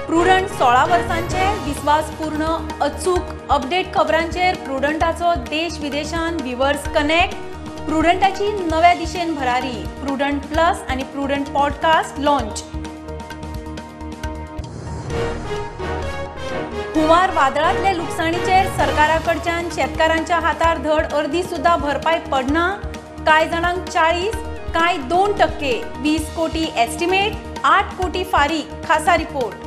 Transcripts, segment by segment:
Prudent 16 वर्सांचे विस्वासपूर्ण अचूक update खबरांचेर प्रुडंटाचो देश विदेशान व्ह्युअर्स कनेक्ट. प्रुडंटाची नव्या दिशेन भरारी. प्रुडंट प्लस आनी प्रुडंट पॉडकास्ट लॉन्च. हुंवार वादळांतले लुकसाणीचेर सरकारा कडच्यान शेतकारांच्या हातार धड अर्दी सुद्धा भरपाय पडना. कांय जाणांक 40, कांय 2%. 20 कोटी एस्टिमेट, 8 कोटी फारीक. खासा रिपोर्ट.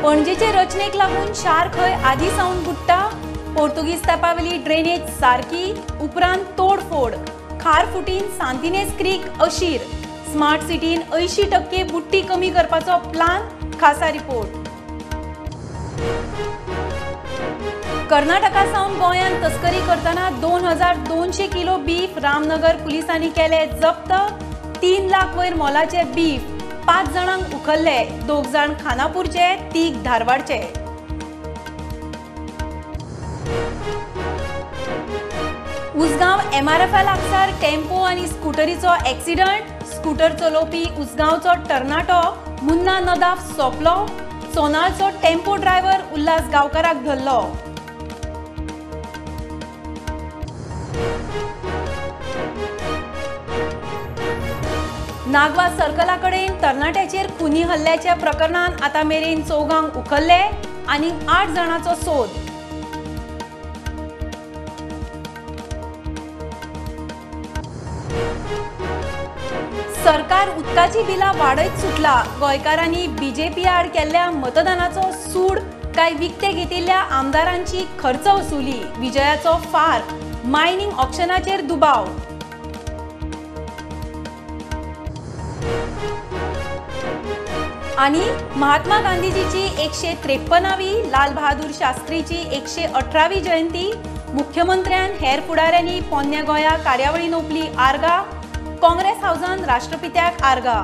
पणजेचे रचनेक लागून शार खंय आदी सावन बुडटा. पोर्तुगीज तेंपावेली ड्रेनेज सारकी, उपरांत तोडफोड. खारफुटीन सांतिनेज क्रीक अशीर. स्मार्ट सिटीन 80% बुडटी कमी करपाचो प्लान. खासा रिपोर्ट. कर्नाटका सावन गोंयांत तस्करी करतना 2200 किलो बीफ रामनगर पुलिसांनी केले जप्त. 3 लाख वयर मोलाचे बीफ. 5 जाणांक उखल्ले. 2 जाण खानापूरचे, 3 धारवाडचे. उसगांव एमआरएफा लागसार टेम्पो आनी स्कुटरीचो एक्सिडंट. स्कुटर चलोवपी उसगांवचो तरणाटो मुन्ना नदाफ सोंपलो. सोनाळचो टेम्पो ड्रायव्हर उल्हास गांवकाराक धरलो. नागवा सर्कला कडेन तरणाट्याचेर खुनी हल्ल्याच्या प्रकरणान आतां मेरेन 4 उखल्ले आनी 8 जाणांचो सोद. सरकार उदकाची बिलां वाडयत सुटला. गोंयकारांनी बीजेपी आड केल्ल्या मतदानाचो सूड काय विकते घेतिल्ल्या आमदारांची खर्च वसुली. विजयाचो फार. मायनिंग ऑक्शनाचेर दुबाव. आनी महात्मा गांधीजीची 153वी, लाल बहादूर शास्त्रीची 118वी जयंती. मुख्यमंत्र्यान हेर फुडाऱ्यांनी पोन्न्या गोंया कार्यावळी ओंपली आर्गा. काँग्रेस हावजान राष्ट्रपित्याक आर्गा.